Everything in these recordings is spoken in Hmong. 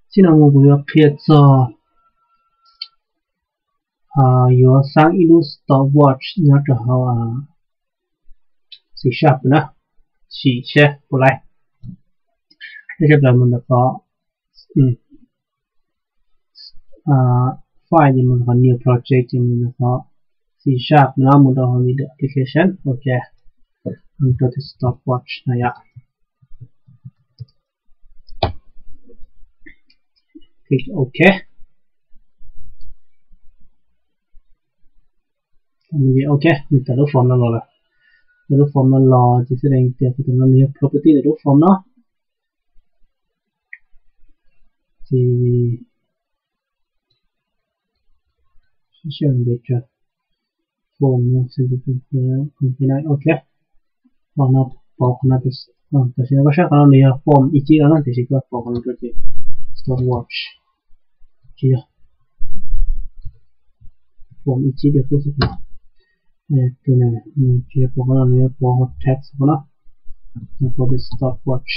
Txij no mus kuv yuav qhia txog yuav xaab ib lub stopwatch nyob rau hauv C Sharp na, sim seb puas laib. Tej zaum mus ntawm qhov file ces mus ntawm qhov new project ces mus ntawm qhov C Sharp no mus rau hauv video application. Ok, mus rau tus stopwatch no yom. Click ok. Ok, nws tawm lub form no los lawm. Tawm lub form no los ces xav deev tias tus no nws yog property ntawm lub form no. Ces form no, ok, form no pov qhov no, tam sim no koj saib qhov no nws yog form ib chib no na, tiam sis koj pov qhov no rau ces stopwatch tsis yog form ib chib diam kuj xwb. Tus no nws tsis yog pov qhov no, nws yog pov hauv text qhov no, nws pov tus stopwatch.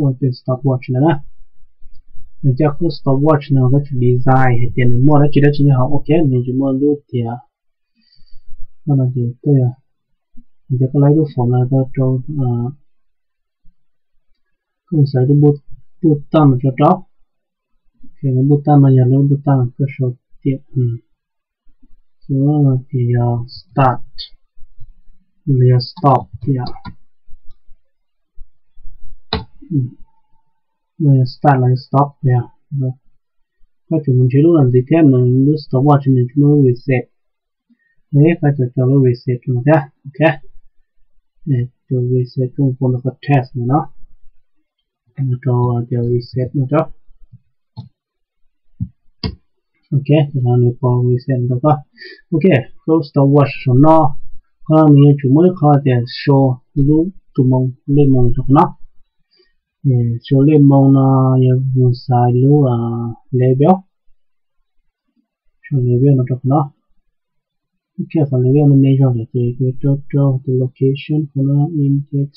Ua tus stopwatch ntawd na. Nws coj lub stopwatch no koj tsum design hais tias nws muaj dab tsi dab tsi nyob hauv. Ok, nws tsis muaj lub tias, koj no ces koj yog, nws coj koj laib lub form no koj rau, koj mus xaiv lub button no rau rau. Lub button no yog lub button koj sau tias, ces yog start los yog stop yom. Los yog start los yog stop yom. Koj tsum mus nrhiav lub no ntxiv thiab, nws lub stopwatch nws tsis muaj lub reset. Koj tsum tso lub reset rau no thiab. Ok, tus reset koj mus pov ntawm qhov text ntawm no, rau tias reset no rau. Ok, nws pov reset rau koj. Ok, koj stopwatch saum no, qhov no nws yuav tsum muaj ib qho tias show lub tus moo, lej moo rau qhov no. Show lej moo no yog mus xaiv lub level, show level no rau qhov no. Ok, qhov level no me zog lawm ces rau rau tus location qhov no, index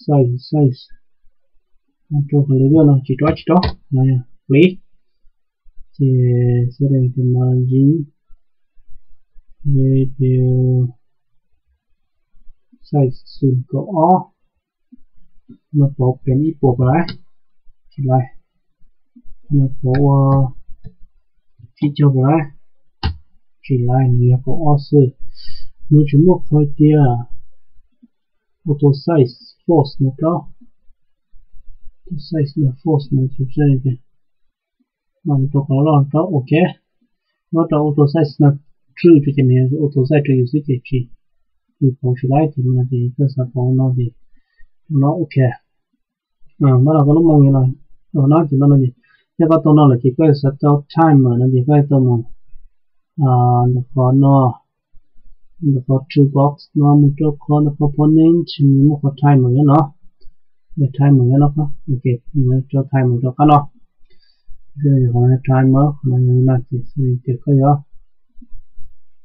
size, size, rau qhov level no tsis rau tsis rau no yog plis. Ces xav deev tus margin, level size xu kaum ob, no pov pem ib puas puas laib? Tsis laib. No pov ua tsib caug puas laib? Tsis laib, nws yog kaum ob xwb. Nws tsis muaj qhov tias auto size false no rau, auto size no false no ces mam rau qhov loj rau. Ok, muab rau auto size no true ces nws auto size rau yus xwb ces tsis, yus pov tsis laib ces no ces koj xav pov no ces no. Ok, ntawm no koj lub moo no, no ces no no ces, yog koj tau no lawm ces koj xav tau timer no ces koj tau mus ntawm qhov no, ntawm qhov toolbox no mus rau qhov ntawm component, nws muaj qhov timer nyob no. Timer nyob no, ok, rau timer rau qab no. Timer qhov no yog li no ces xws li tias koj yuav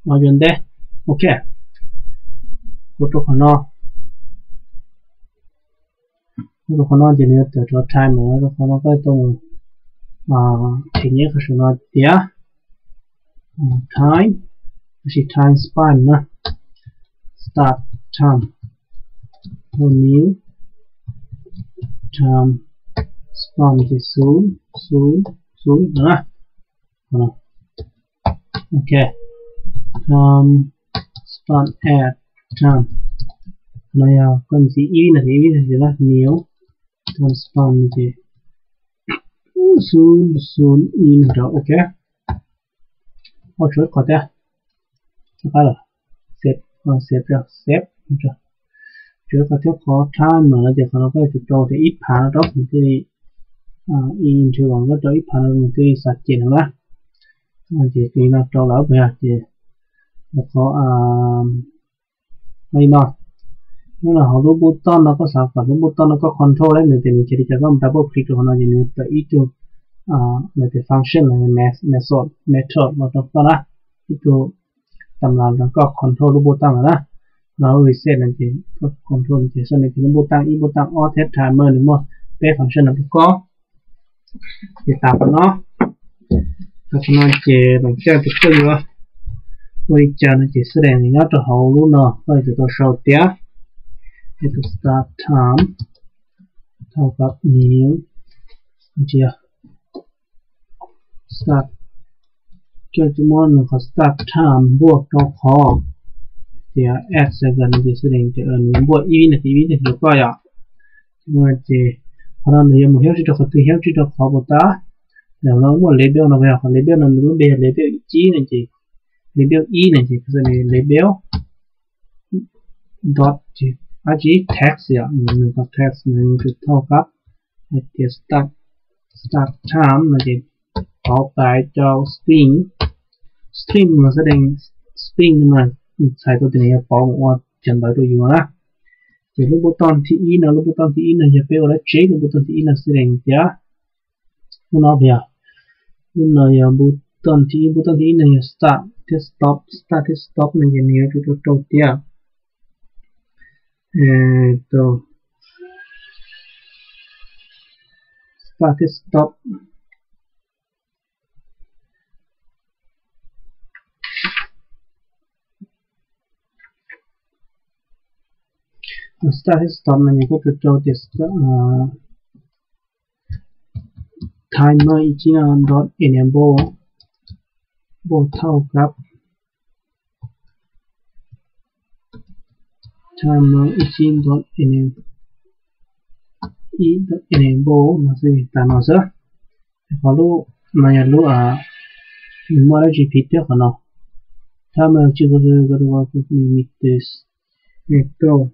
ua yuav ntej. Ok, ua rau qhov no, ua rau qhov no ces nws yuav tawm rau timer rau qhov no koj tau mus them nyem qhov saum no tias time, tab sis time span na, start time, new time span ces xu, xu, xu no na. Ok, time span at time, no yog koj ntxiv ib vib no ces ib vib no ces new time span ces xu, xu, ib no rau. Ok, ua tshuav ib qho thiab, save, save, save, tshuav ib qho thiab, qhov timer no ces qhov no koj yuav tsum rau tias ib phav no rau nws thiaj li, interval koj rau ib phav no nws thiaj li xav cem no na. Ces li no rau lawm puas yog? Ces qhov li no, hnub no hauv lub button no koj xav kom lub button no koj control nws tias nws cia li cas, koj mus double click rau qhov no ces nws tawm ib tug, lawv tias function los method, method los rau koj na, ib tug tam las rau koj control lub button no na. no reset no ces koj control ces sau nws lub npuaj taj ib npuaj taj ob thiab timer nws muaj peb function no rau koj. Ces tas qhov no, tas qhov no ces lom caj tias koj yuav ua li cas no ces xab dees nws nyob rau hauv lub no koj yuav tsum tau sau tias, es tus start time thaum pab new, tsis yog start, koj yuav tsum muab nws qhov start time npuaj rau qhov tias add second no ces xab dees tias nws npuaj ib vib naus tis ib vib naus tis rau koj yom. Ces qhov no nws yuav mus hiab tsib rau qhov twg, hiab tsib rau qhov puas tas. Ntawm no muaj label no, qhov label no nws lub npe yog label ib no ces, label ib no ces xab dees label dot, dab tsi text yom, nws qhov text nws yuav tsum thauj kab hais tias start, start time no ces pauv pais rau string. String no xab dees, string no mas txhais tau tias nws yog pauv mus ua cov ntawv rau yus na. Ces lub npuaj taj thib ib no, lub npuaj taj thib ib no yog peb ua dab tsi, lub npuaj taj thib ib no xab dees tias lub no yog, lub no yog npuaj taj thib ib, npuaj taj thib ib no yog start thiab stop, start thiab stop no ces nws yuav tsum rau rau tias, rau start thiab stop. Start thiab stop no ces koj rau rau tias timer ib tsib no dot enable, npuaj thauj kab timer ib tsib dot enable, ib dot enable no xwb, tas no xwb. Qhov lub no yog lub, nws muaj dab tsi phiv thiab qhov no. Timer tsib qhov, meters, meters.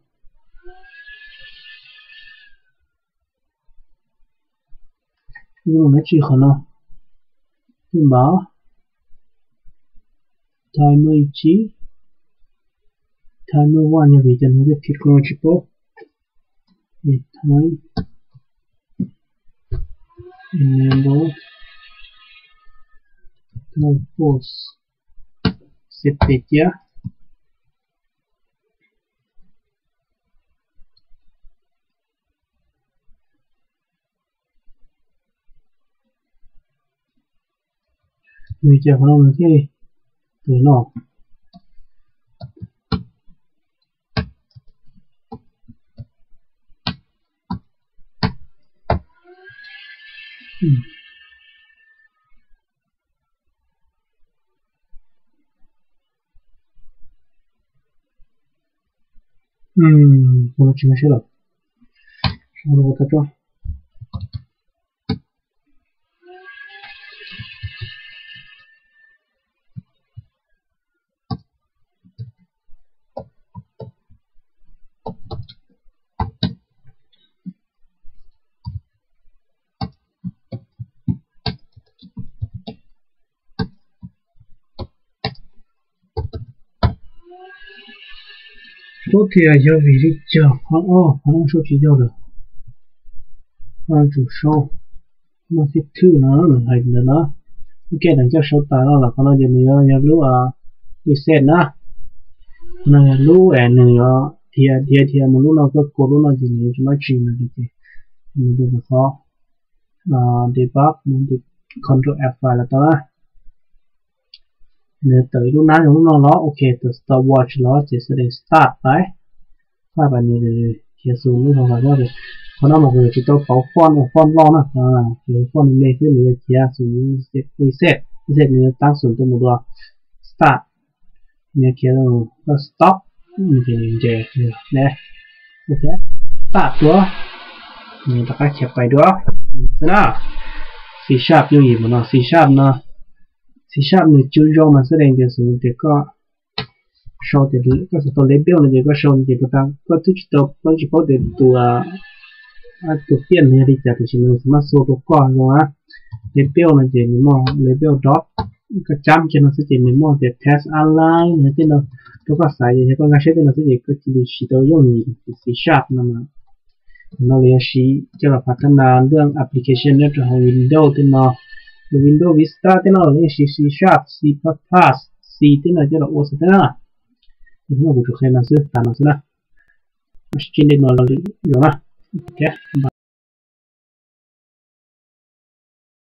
Lub no dab tsi qhov no, tej npam, timer ib tsib, timer one yog vim cov nws thiaj phiv qhov no tsis paub. Time enable, time pause, xib pem ciab. Nws cas qhov no nws thiaj li, tus no. Qhov no tsis muaj siab lawm. Qhov no ua tau tso. Tub tias yog vim li cas qhov, qhov no sau tsis yog lawm. Qhov no tsum sau no thib thwj no nws hais ntawd na. Ua ke, tam coj sau tas no los qhov no ces nws yuav yog lub reset na. Qhov no yog lub es nws yuav dhia dhia dhia mus lub no, koj kua lub no ces nws yuav tsis muaj dab tsi no ces mus rau ntawm qhov debug, control F five los tau na. Nws tawm ib lub nab zoo lub no los, ok, tawm stopwatch los ces xab dees start pais, start pais nws khiav xus lub hauv hauv. Qhov no mas kuv yuav tsis tau pauv font ua font loj na, ces font me xwb nws yuav khiav xus reset, reset nws yuav tab xus tuaj mus dua start, nws khiav koj stop, ces nws nres ne, ok, start dua, nws rov qab khiav pais dua xwb na. C sharp yooj yim mus no, C sharp no, C sharp nws cw zoo mas xab dees tias xus tias koj sau tias koj sau tau label no ces koj sau ces puas tas koj twb tsis tau, koj tsis paub tias tus, tus tiaj nws yog li cas tiam sis nws maj xua rau koj zoo na. Label no ces nws muaj label dot, koj cab kiag no xwb ces nws muaj tias text align no tej no rau koj xaiv, yog koj nkag siab tej no xwb ces koj cia li siv tau yooj yim. Ces C sharp no mas no lawv yuav siv coj los pab thab nas lub application nyob rau hauv Windows tej no, Windows Vista tej no lawv yeej siv C sharp, C plus plus, C tej no coj los ua xwb thiab na. Kuv tsuas qhia no xwb, tas no xwb na. Sib ntsib dua lwm zaus na.